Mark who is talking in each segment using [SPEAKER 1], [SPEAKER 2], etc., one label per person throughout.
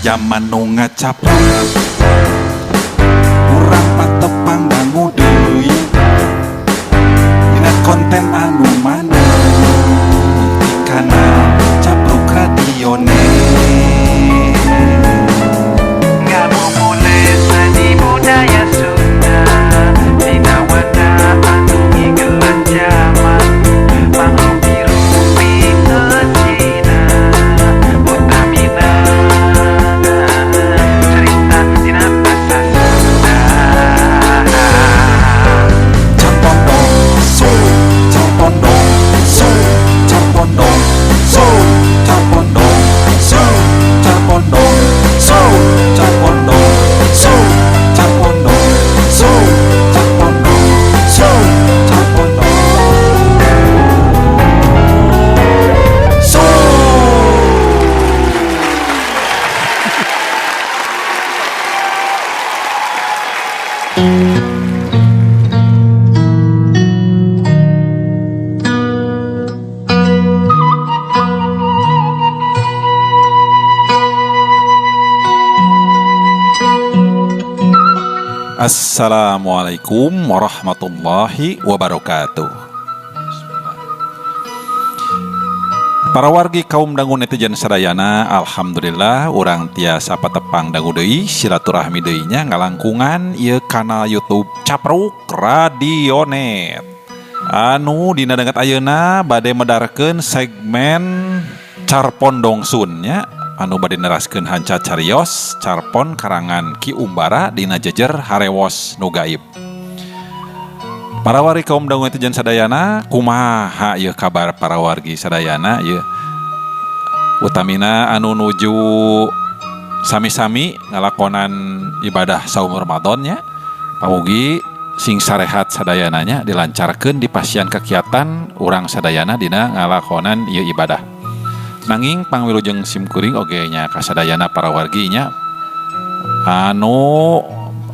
[SPEAKER 1] Jaman nu ngacapruk urang patepang dangu deui dina konten anu maneh di kanal Capruk Radio Net.
[SPEAKER 2] Ngabubulit seni budaya Sunda dina wadah anu ngigelan jaman mangrupi-rupi Cina utamina cerita dina basa Sunda.
[SPEAKER 1] Carpondong so, carpondong so, carpondong so, carpondong so, carpondong so, carpondong so, carpondong so, carpondong so, carpondong so. Assalamualaikum warahmatullahi wabarakatuh. Para wargi kaum dangu netizen sadayana, alhamdulillah urang tiasa patepang dangu deui silaturahmi deui nya ngalangkungan ieu kanal YouTube Capruk Radionet. Anu dina danget ayeuna bade medarkeun segmen Carpon Dongsun nya, anu bade neraskeun hanca carios carpon karangan Ki Umbara dina jejer harewos nu gaib. Para wargi kaum dangu netizen sadayana, kumaha ieu kabar para wargi sadayana ieu? Utamina anu nuju sami-sami ngalakonan ibadah saum Ramadan nya. Pamugi sing sarehat sadayananya dilancarkeun di pasian kegiatan urang sadayana dina ngalakonan ieu ibadah. Nanging pangwilujeng simkuring oge nya kasadayana para wargi nya anu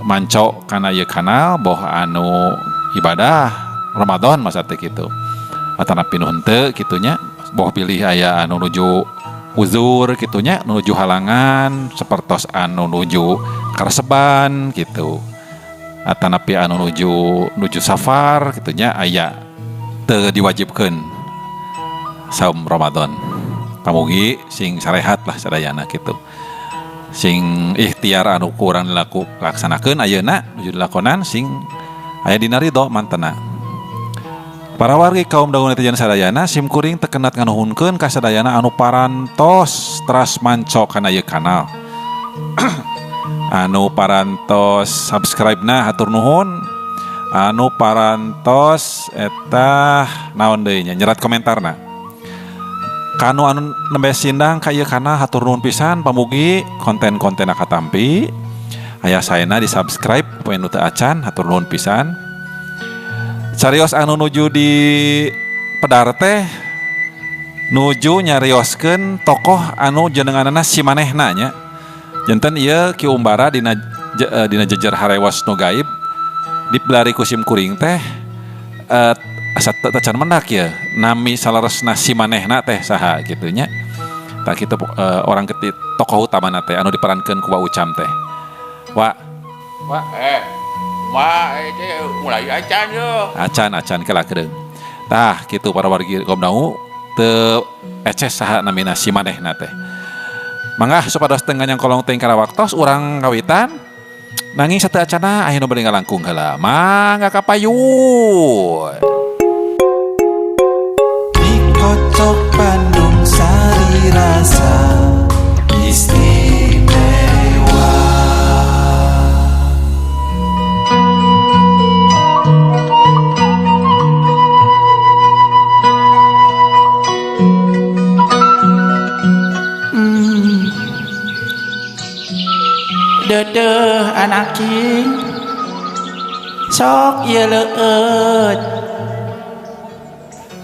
[SPEAKER 1] manco kana ieu kanal boh anu ibadah Ramadan masa teh kitu. Atanapi nu henteu kitu nya, boh pilih aya anu nuju uzur kitu nya, nuju halangan sapertos anu nuju kareseban kitu. Atanapi anu nuju safar kitu nya aya teu diwajibkeun saum Ramadan. Pamugi sing sarehat lah sadayana kitu. Sing ikhtiar anu kurang dilaku laksanakeun ayeuna nuju dilakonan sing aya dina ridho mantena. Para wargi kaum dangu netizen sadayana, sim kuring tekenat nganuhunkeun ka sadayana anu parantos teras manco kana ieu kanal. Anu parantos subscribe-na hatur nuhun. Anu parantos eta naon deui nya nyerat komentarna. Kanu anu nembe sindang ka ieu kanal hatur nuhun pisan, pamugi konten-kontenna katampi. Aya saena di subscribe poe nu teu acan hatur nuhun pisan. Carios anu nuju di pedar teh nuju nyarioskeun tokoh anu jenenganana si manehna nya. Janten ieu Ki Umbara dina jejer harewos nu gaib dipelari ku sim kuring teh asa teu can mendak ya nami saleresna si manehna teh saha kitu nya. Tah kitu orang keti tokoh utamana teh anu diperankeun ku Wa Ucam teh. Wa.
[SPEAKER 3] Wa. Wa teh mulai acan ye.
[SPEAKER 1] Acan acan kela kedeung. Tah kitu para wargi kaum dangu teu eces saha namina si manehna teh. Mangga supados teu nganyangkolong teuing kana waktos urang kawitan. Nanging sateu acana aya nu bade ngalangkung heula. Mangga kapayun.
[SPEAKER 2] Dikocok Bandung sari rasa istimewa.
[SPEAKER 4] Dedeh anak king sok ieu leueut.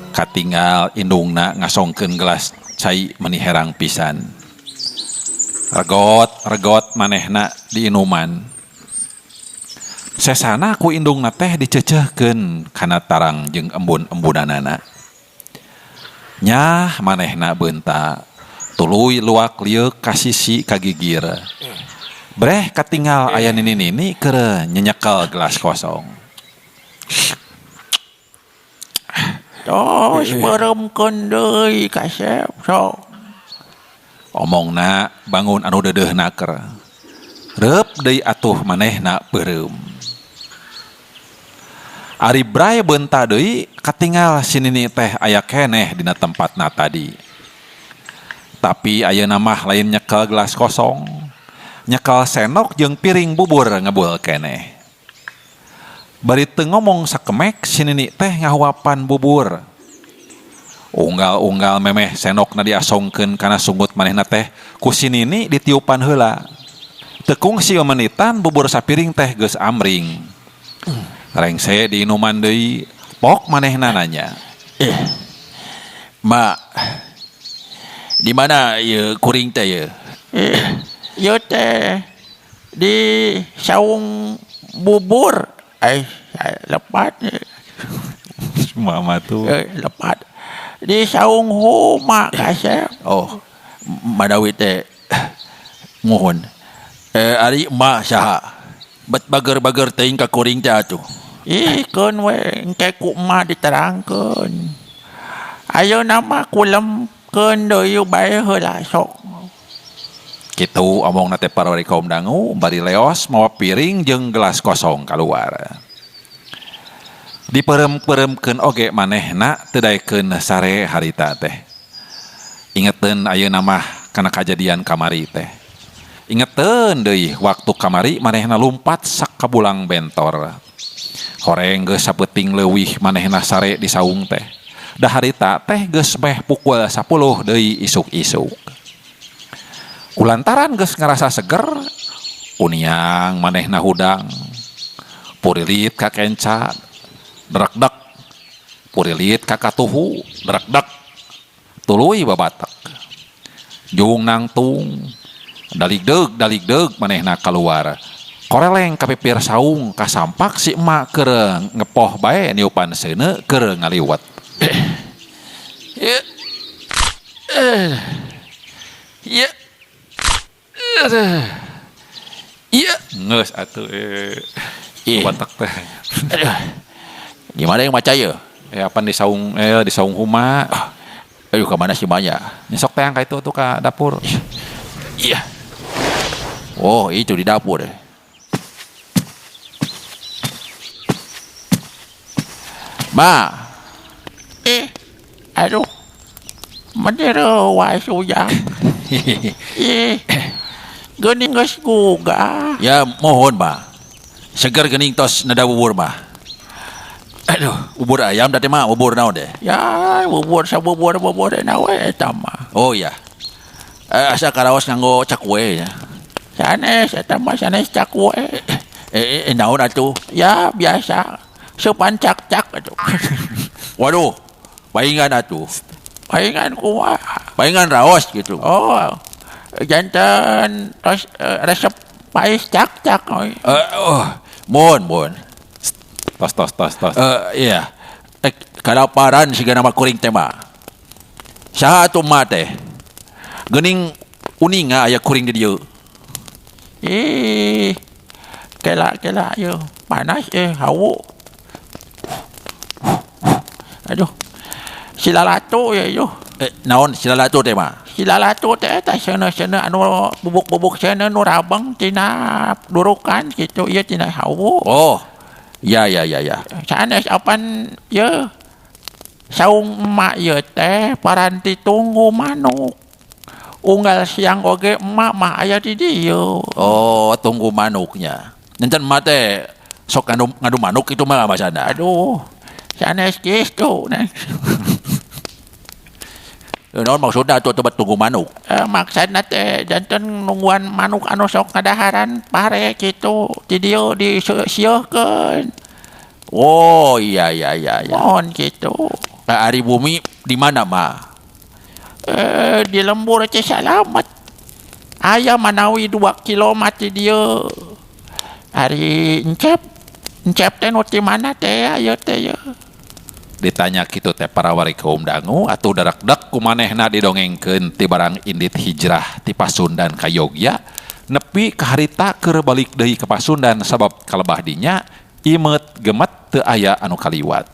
[SPEAKER 1] Katinggal indungna ngasongkeun gelas cai meni herang pisan. Regot regot manehna diinuman. Sesana ku indungna teh dicecehkeun kana tarang jeung embun-embunanana. Nyah manehna beunta Tuluy luak lieuk ka sisi ka gigir. Breh katinggal aya nini-nini keur nyenyekel gelas kosong.
[SPEAKER 3] Tos peureumkeun deui kasep sok.
[SPEAKER 1] Omongna bangun anu deudeuhna keur. Reup deui atuh manehna peureum. Ari Bray beunta deui katinggal si nini teh aya keneh dina tempatna tadi. Tapi ayeuna mah lain nyekel gelas kosong. Nyekel senok jeung piring bubur ngebul keneh. Bari teu ngomong sakemek si nini teh ngahuapan bubur. Unggal-unggal memeh senokna diasongkeun kana sunggut manehna teh ku si nini ditiupan heula. Teu kungsi menitan bubur sapiring teh geus amring. Rengse diinuman deui, pok manehna nanya.
[SPEAKER 3] Ma, di mana ieu kuring teh ieu? Ieu teh di saung bubur. Lepat.
[SPEAKER 1] Mama tuh.
[SPEAKER 3] Lepat. Di saung huma kasep. Oh, madawi teh muhun. Ari emak saha? Bet bager-bager teuing ka kuring teh atuh. Ih, keun we engke ku emak diterangkeun. Ayeuna mah kulemkeun deui bae heula sok.
[SPEAKER 1] Kitu omongna teh parwari kaum dangu bari leos mawa piring jeung gelas kosong kaluar. Diperem-peremkeun oge manehna teu daekeun sare harita teh. Ingeteun ayeuna mah kana kajadian kamari teh. Ingeteun deui waktu kamari manehna lumpat sakabulang bentor. Horeng geus sapeuting leuwih manehna sare di saung teh. Da harita teh geus meh pukul 10 deui isuk-isuk. Kulantaran geus ngarasa seger, uniang manehna hudang. Purilit ka kenca, drekdek. Purilit ka katuhu, drekdek. Tuluy babatek. Jung nangtung, daligdeug manehna kaluar. Koreleng ka pipir saung kasampak si emak keur ngepoh bae niupan seuneu keur ngaliwet.
[SPEAKER 3] Iya. Iya.
[SPEAKER 1] Ngeus atuh batak teh.
[SPEAKER 3] Gimana yang maca ya?
[SPEAKER 1] Apa di saung di saung huma.
[SPEAKER 3] Aduh, ke mana sih banyak?
[SPEAKER 1] Nyesok teh angka itu tuh ke dapur.
[SPEAKER 3] Iya. Oh, itu di dapur. Ma. Aduh. Mendera wae sujang. Geuning geus gugah. Ya, mohon, Ma. Seger geuning tos neda bubur, Ma. Aduh, bubur ayam tadi mah bubur naon deh? Ya, bubur sabubur-bubur naon eta mah. Oh iya. Asa karaos nganggo cakwe ya. Sanes eta mah sanes cakwe. Naon atuh? Ya, biasa. Seupan cak-cak atuh. Waduh, paingan atuh. Paingan kumaha? Paingan raos gitu. Oh, jantan tos resep pais cak-cak. Oh, mohon.
[SPEAKER 1] Tos.
[SPEAKER 3] Iya. Kalaparan siga nama kuring teh mah. Saha atuh mah teh? Geuning uninga aya kuring di dieu. Ih. Kela-kela ieu panas hawu. Aduh. Silalatu ya ieu. Naon silalatu teh mah? Silalatu teh eta seuneu-seuneu anu bubuk-bubuk seuneu nu rabeng tina durukan kitu ieu tina hawu. Oh. Ya. Sanes apan ye saung emak ye teh paranti tunggu manuk. Unggal siang oge emak mah aya di dieu. Oh, tunggu manuknya. Nenten emak teh sok ngadu manuk itu mah basana. Aduh, sanes kitu. Naon maksudna atuh tempat tunggu manuk? Maksudna teh janten nungguan manuk anu sok ngadaharan pare kitu di dieu disiekeun. Oh iya. Mohon kitu. Ari bumi di mana mah? Di lembur Cisalamet. Aya manawi 2 kilo mati dieu. Ari encep teh nu ti mana teh aya teh ye.
[SPEAKER 1] Ditanya kitu teh para wargi kaum dangu atuh darakdek ku manehna didongengkeun ti barang indit hijrah ti Pasundan ka Yogya nepi ka harita keur balik deui ka Pasundan sabab kalebah dinya imeut gemet teu aya anu kaliwat.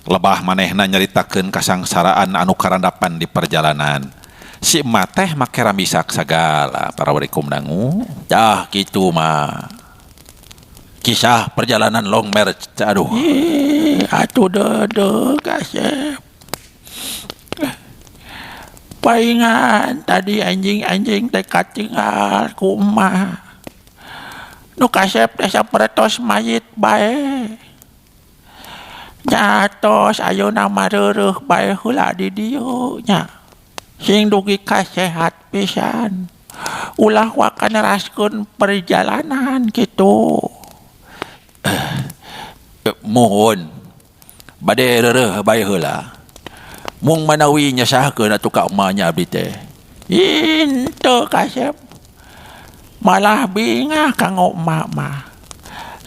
[SPEAKER 1] Lebah manehna nyaritakeun kasangsaraan anu karandapan di perjalanan. Si emak teh make ramisak sagala para wargi kaum dangu.
[SPEAKER 3] Tah kitu mah. Kisah perjalanan long march, aduh.
[SPEAKER 4] Ih, atuh deudeuh kasep. Paingan tadi anjing-anjing teh katinggal ku emak. Nu kasep teh sapertos mayit bae. Nya tos ayeuna mah reureuh bae heula di dieu nya. Sing dugi ka sehat pisan. Ulah waka neraskeun perjalanan kitu.
[SPEAKER 3] Mohon bade reureuh bae heula. Mung manawi nyesahkeun atuh ka emak nya abdi teh.
[SPEAKER 4] Henteu kasep. Malah bingah kanggo emak mah.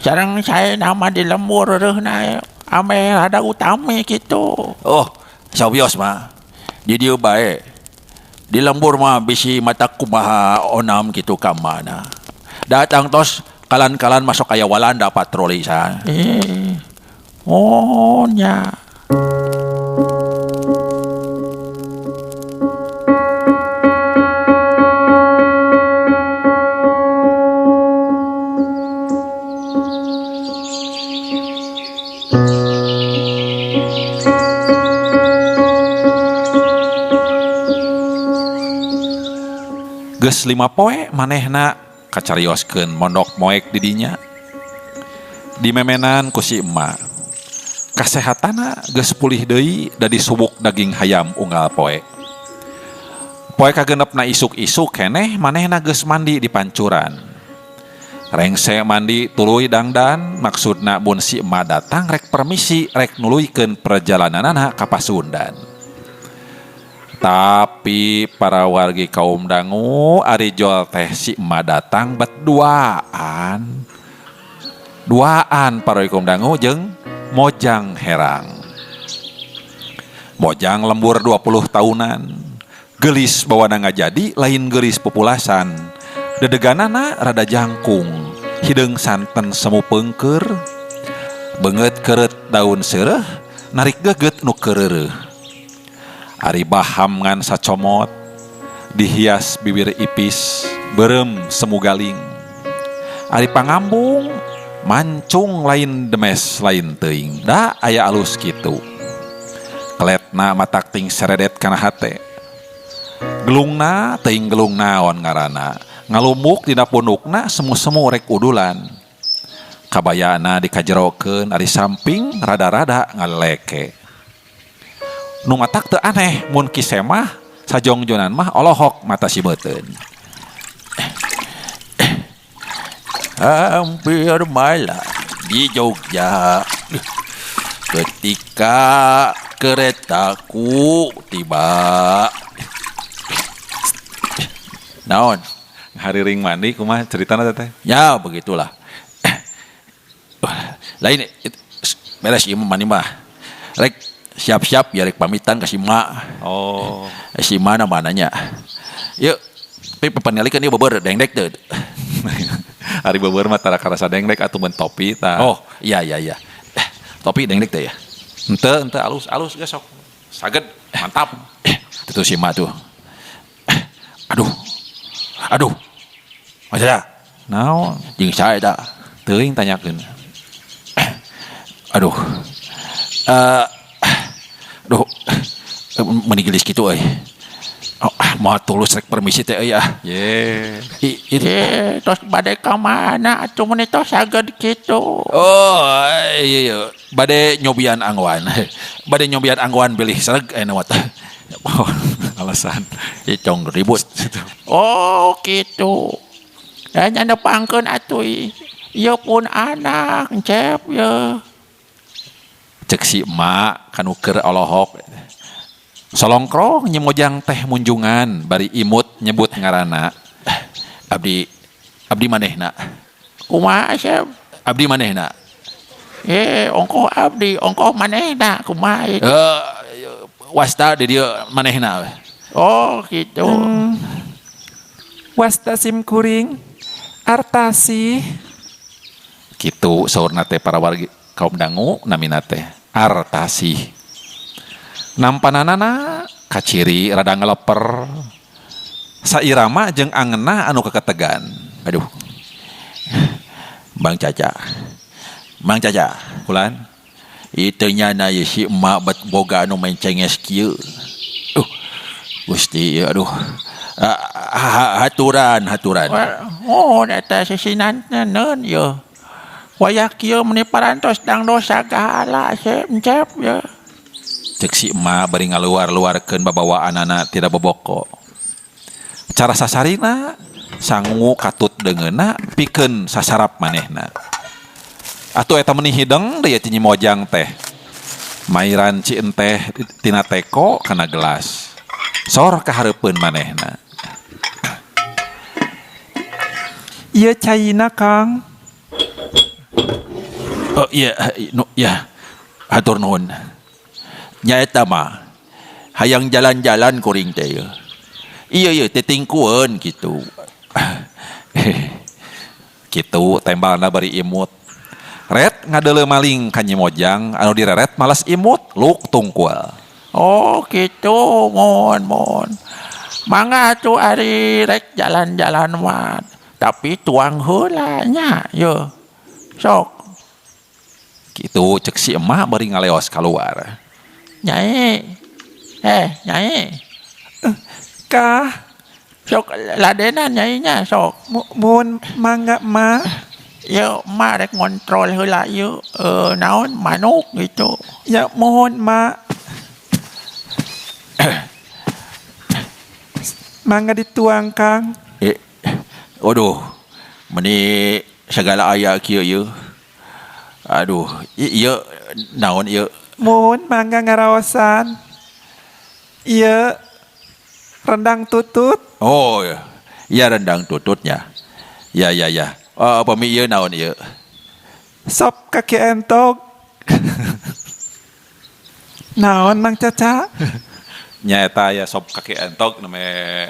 [SPEAKER 4] Sareng saena mah di lembur reureuhna ame rada utami kitu.
[SPEAKER 3] Oh, sawios mah. Di dieu bae. Di lembur mah bisi mata kumaha onam kitu ka mana. Datang tos kalan-kalan masuk aya Walanda patroli sa.
[SPEAKER 4] Oh nya.
[SPEAKER 1] Geus 5 poe manehna kacarioskeun mondok moek di dinya. Dimemenan ku si emak. Kasehatana geus pulih deui da disubuk daging hayam unggal poe. Poe kagenepna isuk-isuk keneh manehna geus mandi di pancuran. Rengse mandi tuluy dangdan maksudna mun si emak datang rek permisi rek nuluykeun perjalananana ka Pasundan. Tapi para wargi kaum dangu ari jol teh si emak datang bet duaan. Duaan para wargi kaum dangu jeung Mojang Herang. Mojang lembur 20 tahunan. Gelis bawana ngajadi lain gelis populasan. Dedeganana rada jangkung, hideung santen semu peungkeur. Beungeut keureut daun seureuh, narik geget nu keureureeh. Ari baham ngan sacomot, dihias bibir ipis, beureum semu galing. Ari pangambung mancung lain demes lain teuing, da aya alus kitu. Keletna matak ting seredet kana hate. Gelungna teuing gelung naon ngaranna, ngalumuk dina pundukna semu-semu rek udulan. Kabayana dikajerokeun ari samping rada-rada ngaleleke. Nu matak teu aneh mun kisemah sajongjonan mah olohok mata simeuteun.
[SPEAKER 3] Hampir malam di Jogja ketika keretaku tiba. Naon?
[SPEAKER 1] Hariring mandi kumaha ceritana teh?
[SPEAKER 3] Ya begitulah. Lain beres ieu mandi mah. Rek siap-siap ya rek pamitan ka si mak.
[SPEAKER 1] Oh.
[SPEAKER 3] Si mana mananya. Yuk, tapi pepangalikeun ieu beber dengdek teu.
[SPEAKER 1] Ari beber mah tara karasa dengdek atuh mun topi tah.
[SPEAKER 3] Oh, iya iya iya. Topi dengdek teh ya.
[SPEAKER 1] Henteu, henteu alus alus geus sok. Saged, mantap.
[SPEAKER 3] Itu si mak tuh. Aduh. Aduh. Masalah.
[SPEAKER 1] Naon?
[SPEAKER 3] Jeung saha eta?
[SPEAKER 1] Teuing tanyakeun.
[SPEAKER 3] Aduh. Aduh. Meuni geulis kitu euy. Oh, moal tulus rek permisi teh euy ah.
[SPEAKER 1] Ye.
[SPEAKER 4] Tos bade ka mana atuh mun tos saged kitu.
[SPEAKER 3] Oh, iya iya. Bade nyobian anggoan. Bade nyobian anggoan bilih sreg aya mah teh.
[SPEAKER 1] Oh, alasan
[SPEAKER 3] tong ribut.
[SPEAKER 4] Oh, kitu. Da nya nepangkeun atuh ieu pun anak Cep ye.
[SPEAKER 1] Cek si emak kanu keur olohok. Solongkrong nyi Mojang teh munjungan bari imut nyebut ngaranna.
[SPEAKER 3] Abdi abdi manehna.
[SPEAKER 4] Kumaha Cep?
[SPEAKER 3] Abdi manehna.
[SPEAKER 4] Ongkoh abdi, ongkoh manehna kumaha ieu?
[SPEAKER 3] Wasta di dieu manehna we.
[SPEAKER 4] Oh, gitu.
[SPEAKER 1] Wasta sim kuring Artasi. Kitu saurna teh para wargi kaum dangu namina teh Artasi. Nampananana kaciri rada ngeleper. Sairama jeung angeunah anu keketegan.
[SPEAKER 3] Aduh. Bang Caca. Mang Caca,
[SPEAKER 1] kulan.
[SPEAKER 3] Itu nyana ye si emak bet boga anu mencenges kieu. Gusti, aduh. Haturan.
[SPEAKER 4] Oh, eta sisinan neun ye. Wayah kieu meuni parantos dangdo sagala cep ye.
[SPEAKER 1] Cek si emak bari ngaluar-luarkeun babawaanana tidak boboko. Cara sasarina sangu katut deungeunna pikeun sasarap manehna. Atuh eta meuni hideng deui Nyi Mojang teh. Mairan ci enteh tina teko kana gelas. Sor kahareupeun manehna. Ieu caina Kang.
[SPEAKER 3] Oh iya, no, ya. Hatur nuhun. Nya eta mah hayang jalan-jalan kuring teh ye. Iya iya tetingkueun kitu.
[SPEAKER 1] Kitu tembalna bari imut. Ret ngadeuleu maling ka Nyi Mojang anu direret malas imut luk tungkul.
[SPEAKER 4] Oh gitu, mohon. Mangga atuh ari rek jalan-jalan mah. Tapi tuang heula nya ye. Sok.
[SPEAKER 1] Kitu cek si emak bari ngaleos kaluar.
[SPEAKER 4] Nyai. Nyai.
[SPEAKER 1] Kah.
[SPEAKER 4] Sok ladenan nyai nya sok.
[SPEAKER 1] Mun mangga emak.
[SPEAKER 4] Ya emak rek ngontrol heula ieu naon manuk gitu.
[SPEAKER 1] Ya mohon mak. Mangga dituang Kang.
[SPEAKER 3] Aduh, meni segala aya kieu ieu. Aduh, ieu naon ieu?
[SPEAKER 1] Mohon mangga ngaraosan. Ieu rendang tutut.
[SPEAKER 3] Oh, iya rendang tututnya. Ya. Pami ieu naon ieu?
[SPEAKER 1] Sop kaki entog. Naon Mang Caca? Nya eta ya sop kaki entog name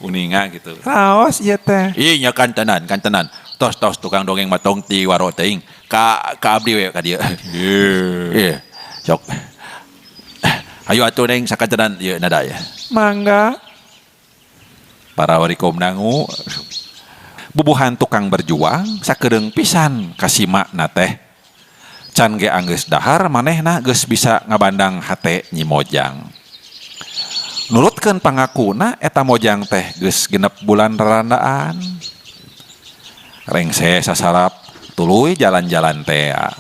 [SPEAKER 1] uninga gitu. Raos ieu teh.
[SPEAKER 3] Ih nya kantenan. Tos tukang dongeng matong ti waro teuing. Ka abdi we ka dieu. Iya. Sok. Ayo atuh neng sakantenan ieu nada ya.
[SPEAKER 1] Mangga. Para warikom dangu bubuhan tukang berjuang sakedeung pisan kasima na teh. Can ge anggeus dahar manehna geus bisa ngabandang hate Nyi Mojang. Nurutkeun pangakuna eta Mojang teh geus genep bulan rarandaan. Rengse sasarap tuluy jalan-jalan tea.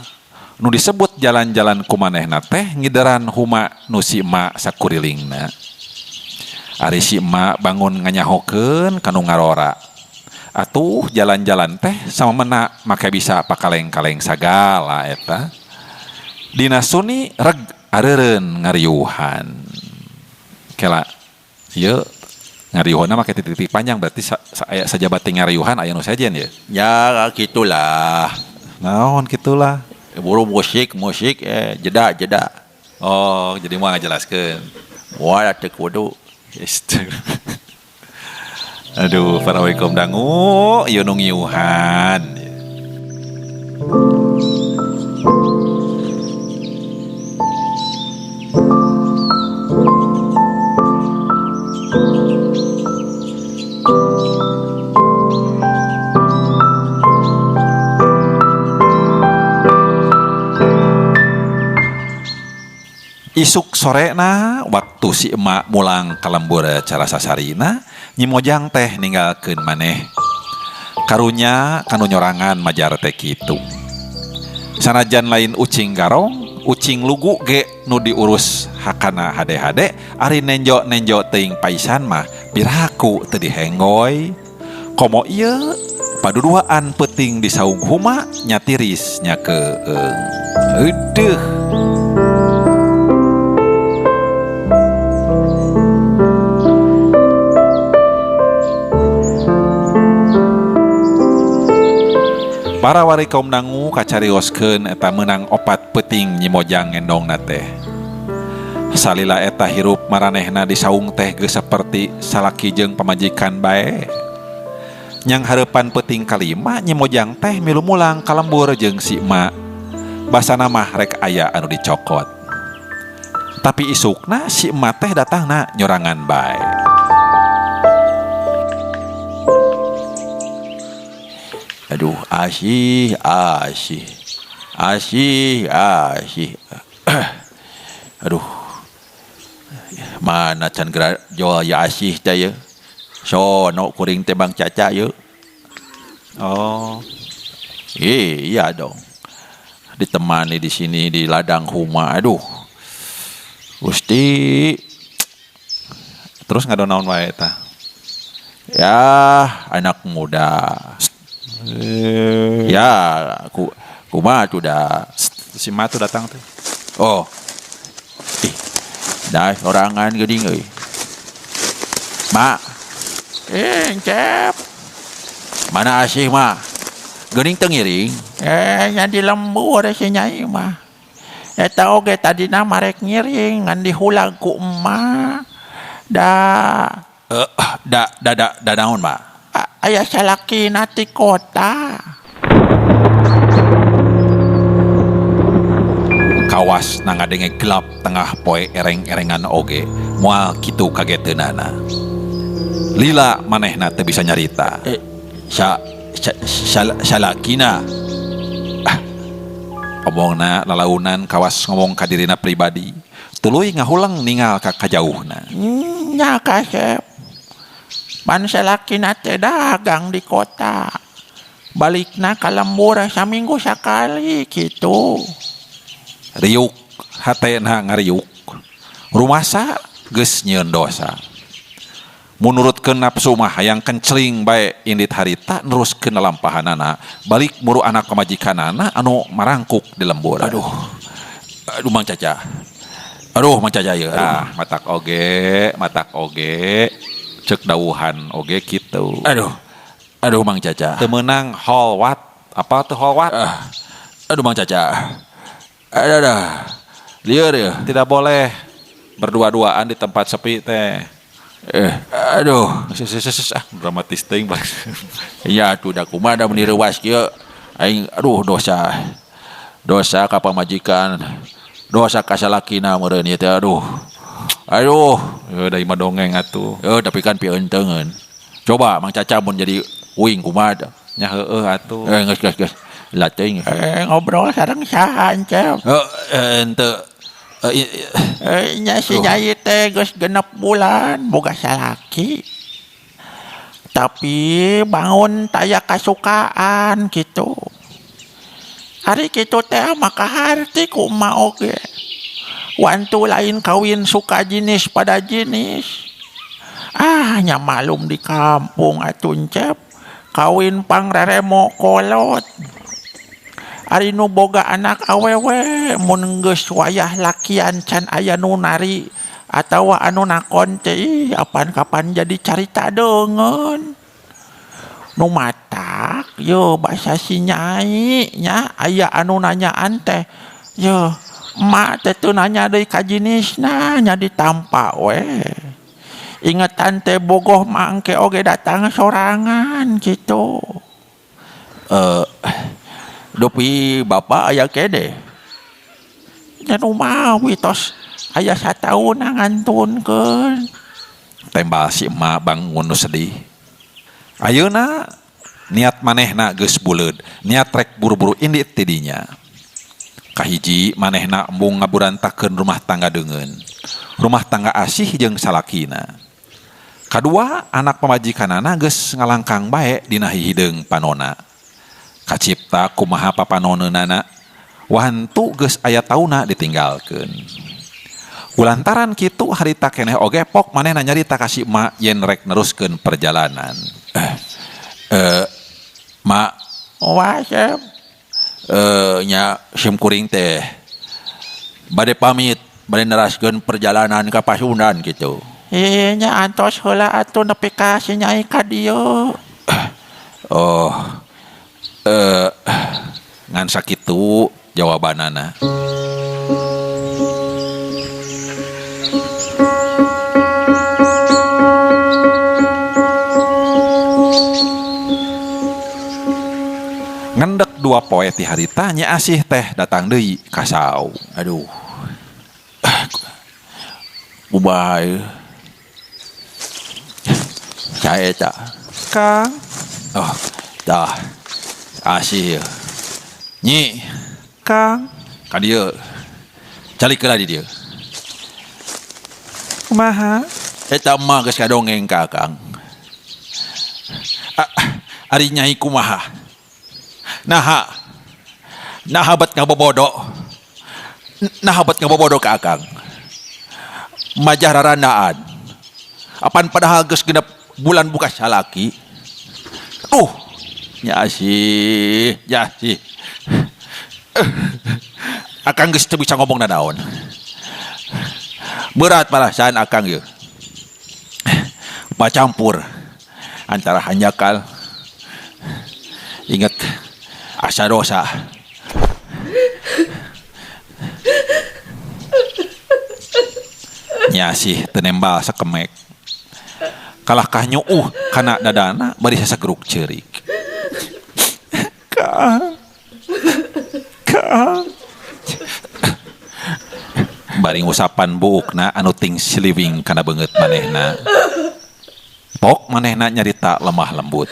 [SPEAKER 1] Nu disebut jalan-jalan ku manehna teh ngideran huma nu si emak sakurilingna. Ari si emak bangun nganyahokeun kanu ngarora. Atuh jalan-jalan teh sama mena make bisa pakaleng-kaleng sagala eta. Dina suni reg areureun ngariuhan. Kela ieu ngariuhanna make titik-titik panjang berarti aya sajabat ngariuhan aya nu sejen ya.
[SPEAKER 3] Ya gitulah.
[SPEAKER 1] Naon gitulah.
[SPEAKER 3] Buru musik jeda.
[SPEAKER 1] Oh, jadi mau ngajelaskeun.
[SPEAKER 3] Moal teu kudu.
[SPEAKER 1] Aduh, para waikum dangu ieu nu ngiuhan. Isuk sorena waktu si emak mulang ka lembur cara sasarina, Nyi Mojang teh ninggalkeun maneh. Karunya kanu nyorangan majar teh kitu. Sanajan lain ucing garong, ucing lugu ge nu diurus hakana hade-hade, ari nenjo-nenjo teuing paisan mah piraku teu dihenggoy. Komo ieu paduduaan peuting di saung huma nya tiris nya keung. Eudeuh. Para wari kaum dangu kacarioskeun eta meunang opat peuting Nyi Mojang ngendongna teh. Salila eta hirup maranehna di saung teh geus saperti salaki jeung pamajikan bae. Nyang hareupan peuting kalima Nyi Mojang teh milu mulang ka lembur jeung si emak. Basana mah rek aya anu dicokot. Tapi isukna si emak teh datangna nyorangan bae.
[SPEAKER 3] Aduh, asih, asih. Asih, asih. Aduh. Mana can geura jual ya asih teh ye. Sono kuring teh Bang Caca ye.
[SPEAKER 1] Oh.
[SPEAKER 3] Iya dong. Ditemani di sini di ladang huma. Aduh. Gusti.
[SPEAKER 1] Terus ngadonaon wae tah?
[SPEAKER 3] Ya, anak muda. Ya, kumaha tuh dah.
[SPEAKER 1] Si Ma tuh datang tuh.
[SPEAKER 3] Oh. Ih. Dah sorangan geuning euy. Ma.
[SPEAKER 4] Cep.
[SPEAKER 3] Mana asih, Ma? Geuning teu ngiring.
[SPEAKER 4] Nya di lembur si Nyai mah. Eta oge tadina marek ngiring ngan dihulag ku emak. Da
[SPEAKER 3] da da da da naon, Ma?
[SPEAKER 4] Aya salakina ti kota.
[SPEAKER 1] Kawas na ngadenge gelap tengah poe ereng-erengan oge moal kitu kageteunana. Lila manehna teu bisa nyarita.
[SPEAKER 3] Salakina.
[SPEAKER 1] Omongna lalaunan kawas ngomong ka dirina pribadi. Tuluy ngahulang ningal ka kajauhna.
[SPEAKER 4] Nya kasep. Pan salakina teh dagang di kota. Balikna ka lembur saminggu sakali kitu.
[SPEAKER 1] Riuk hatena ngariuk. Rumasa geus nyieun dosa. Munurutkeun nafsu mah hayang kencling bae indit harita neruskeun lalampahanana balik muru anak pamajikanana anu marangkuk di lembur.
[SPEAKER 3] Aduh. Aduh Mang Caca. Aduh Mang Caca ieu.
[SPEAKER 1] Ah, matak oge. Cek dawuhan oge kitu.
[SPEAKER 3] Aduh. Aduh Mang Caca.
[SPEAKER 1] Teu meunang holwat. Apa tuh holwat?
[SPEAKER 3] Aduh Mang Caca. Aduh, aduh. Lieur ya.
[SPEAKER 1] Tidak boleh berdua-duaan di tempat sepi teh.
[SPEAKER 3] Aduh.
[SPEAKER 1] Ah, dramatis teuing balik.
[SPEAKER 3] Ya atuh da kumaha da meuni reuas kieu. Aing aduh dosa. Dosa ka pamajikan. Dosa ka salakina meureun ieu teh aduh. Aduh,
[SPEAKER 1] da imah dongeng atuh.
[SPEAKER 3] Tapi kan pieuneunteungeun. Coba Mang Caca mun jadi uing kumaha tah?
[SPEAKER 1] Nya heueuh atuh.
[SPEAKER 3] Geus geus. Lah teuing.
[SPEAKER 4] Ngobrol sareng saha Encep?
[SPEAKER 3] Henteu.
[SPEAKER 4] Nya si Nyai teh geus 6 bulan boga salaki. Tapi bangun taya kasukaan kitu. Ari kitu teh maka harti ku emak oge. Wantu lain kawin suka jenis pada jenis. Ah, nya malum di kampung atuh Encep. Kawin pangreremo kolot. Ari nu boga anak awewe mun geus wayah lakian can aya nu nari atawa anu nakon teh ih apan kapan jadi carita deungeun. Nu matak yo basa si Nyai nya aya anu nanyaan teh yo emak teh teu nanya deui ka jinisna nya ditampa we. Ingetan teh bogoh mah engke oge datang sorangan kitu.
[SPEAKER 3] Dupi bapak aya kene.
[SPEAKER 4] Nya nu mawi tos aya sataun ngantunkeun.
[SPEAKER 1] Tembal si emak bangun nu sedih. Ayeuna niat manehna geus buleud, niat rek buru-buru indit ti dinya. Kahiji manehna embung ngaburantakeun rumah tangga deungeun. Rumah tangga asih jeung salakina. Kadua anak pamajikanana geus ngalangkang bae dina hihideung panona. Kacipta kumaha papanoneunana wantu geus aya tauna ditinggalkeun. Kulantaran kitu harita keneh oge pok manehna nyarita ka si emak yen rek neruskeun perjalanan.
[SPEAKER 3] Mak,
[SPEAKER 4] wah Sep.
[SPEAKER 3] Nya sim kuring teh bade pamit, bade neraskeun perjalanan ka Pasundan kitu.
[SPEAKER 4] Nya antos heula atuh nepi ka si Nyai ka dieu.
[SPEAKER 3] Oh. Ngan sakitu jawabanana. Ngendek dua poe ti harita Nyi Asih teh datang deui ka Sau. Aduh. Kumaha ieu? Sae ta?
[SPEAKER 1] Kang.
[SPEAKER 3] Oh, tah. Asih ieu. Nyi.
[SPEAKER 1] Kang.
[SPEAKER 3] Ka dieu. Calik heula di dieu.
[SPEAKER 1] Kumaha?
[SPEAKER 3] Eta mah geus kadongeng ka Akang. Ari Nyai kumaha? Naha. Naha bet ngabobodo. Naha bet ngabobodo ka Akang. Majah rarandaan. Apan padahal geus genep bulan buka salaki. Nya Asih, nya Asih. Akang geus teu bisa ngomong nanaon. Berat perasaan Akang ieu. Bacampur antara hanjakal inget asa dosa.
[SPEAKER 1] Nya Asih teu nembal sakemek. Kalahkah nyuuh kana dadana bari sasageruk ceurik. Kang. Kang.
[SPEAKER 3] Bari ngusapan buukna anu ting siliwing kana beungeut manehna. Pok manehna nyarita lemah lembut.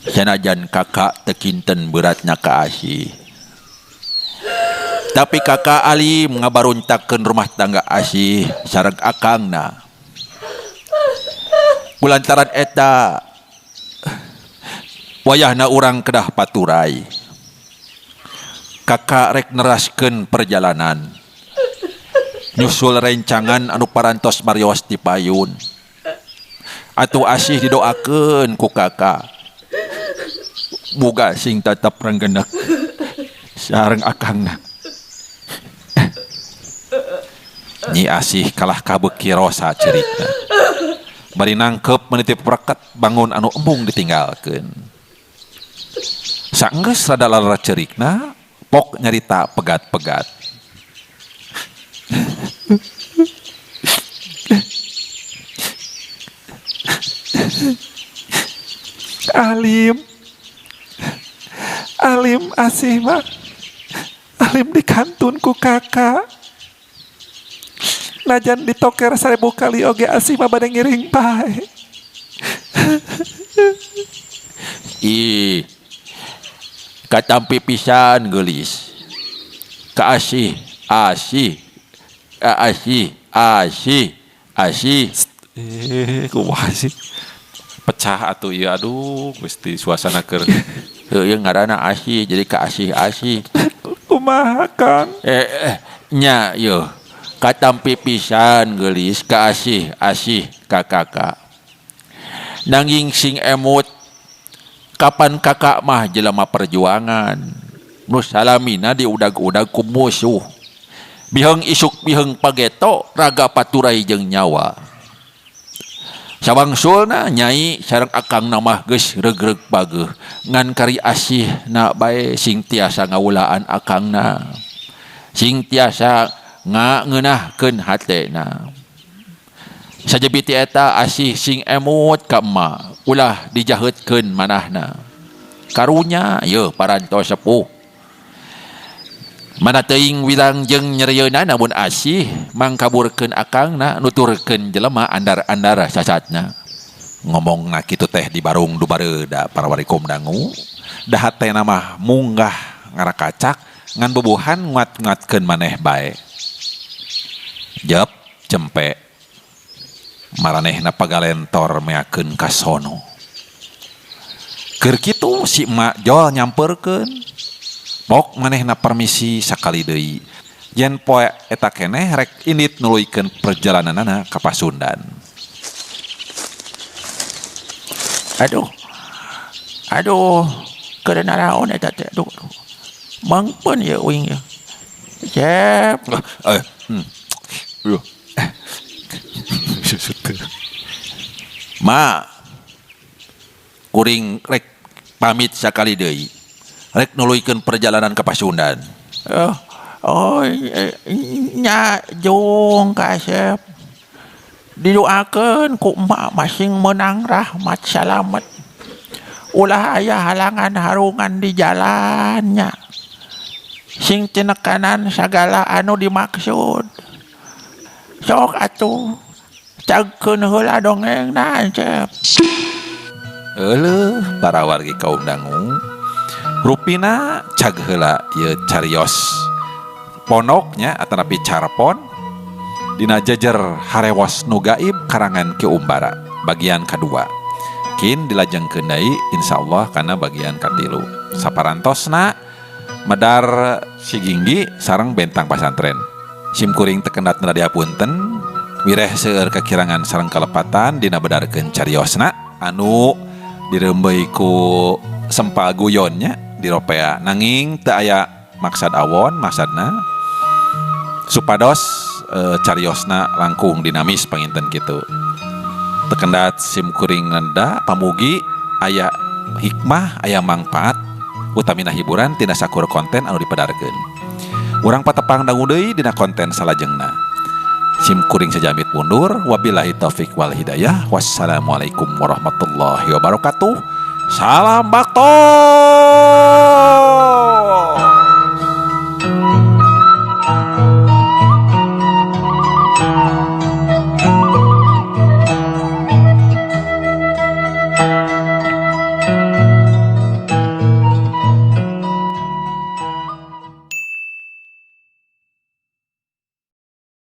[SPEAKER 3] Sanajan kakak teu kinten beratna ka Asih. Tapi kakak alim ngabaruntakkeun rumah tangga Asih sareng akangna. Kulantaran eta wayahna urang kedah paturai. Kakak rek neraskeun perjalanan. Nyusul rencangan anu parantos marios ti payun. Atuh Asih didoakeun ku kakak. Muga sing tetep renggenek sareng akangna.
[SPEAKER 1] Nyi Asih kalah kabeuki rosa cerikna. Bari nangkep menitip reket bangun anu embung ditinggalkeun. Saenggeus rada lalera cerikna, pok nyarita pegat-pegat. Alim. Alim Asih mah. Alim dikantun ku kakak. Najan ditoker 1000 kali oge Asih mah bade ngiring pae.
[SPEAKER 3] Ih. Katampi pisan geulis. Ka Asih, Asih. Asih, Asih, Asih.
[SPEAKER 1] Kumaha sih? Pecah atuh ieu aduh Gusti suasana keur.
[SPEAKER 3] Heueuh ngaranna Asih jadi ka Asih Asih.
[SPEAKER 1] Kumaha Kang?
[SPEAKER 3] Nya ieu. Katampi pisan geulis ka Asih, Asih ka kakak. Nanging sing emut kapan kakak mah jelema perjuangan. Nu salamina diudag-udag ku musuh. Biheng isuk biheng pageto raga paturai jeung nyawa. Sabangsulna Nyai sareng akangna mah geus regreg pageuh. Ngan kari Asih na bae sing tiasa ngawulaan akangna. Sing tiasa ngeunahkeun hatena. Sajebi ti eta Asih sing emut ka emak, ulah dijaheutkeun manahna. Karunya yeuh parantos sepuh. Mana teuing wilang jeung nyerieuna namun Asih mangkaburkeun akangna nuturkeun jelema andar-andar sasatna.
[SPEAKER 1] Ngomongna kitu teh di barung dubareuda para warikum dangu. Da hatena mah munggah ngarakacak ngan bubuhan nguat-nguatkeun maneh bae. Jep cempe. Maranehna pagalentor meakeun ka sono. Keur kitu si emak jol nyamperkeun. Pok manehna permisi sakali deui. Yen poe eta keneh rek indit nuluykeun perjalananana ka Pasundan.
[SPEAKER 4] Aduh. Aduh, keur naraon eta teh. Aduh. Mangpeun ieu uing ieu. Cep.
[SPEAKER 1] Duh.
[SPEAKER 3] Ma. Kuring rek pamit sakali deui. Rek nuluykeun perjalanan ka Pasundan.
[SPEAKER 4] Oh, nya jung kasep. Didoakeun ku emak masing menang rahmat salamet. Ulah aya halangan harungan di jalannya. Sing tinekanan sagala anu dimaksud. Sok atuh cagkeun heula dongengna Encep.
[SPEAKER 1] Euleuh para wargi kaum dangu. Rupina cag heula ieu carios pondoknya atanapi carpon dina jejer harewos nu gaib karangan Ki Umbara bagian kadua. Kin dilajengkeun deui insyaallah kana bagian katilu. Saparantosna medar si Ginggi sareng bentang pasantren. Sim kuring teu kendat dihapunten, wireh seueur kekirangan sareng kalepatan dina bedarkeun cariosna anu direumbeui ku sempal guyonnya diropea nanging teu aya maksad awon maksadna supados cariosna langkung dinamis panginten kitu. Teu kendat sim kuring nenda pamugi aya hikmah aya mangfaat utamina hiburan tina sakur konten anu dipedarkeun. Urang patepang dangu deui dina konten salajengna. Sim kuring sajamit mundur, wabillahi taufik wal hidayah. Wassalamualaikum warahmatullahi wabarakatuh. Salam bakto.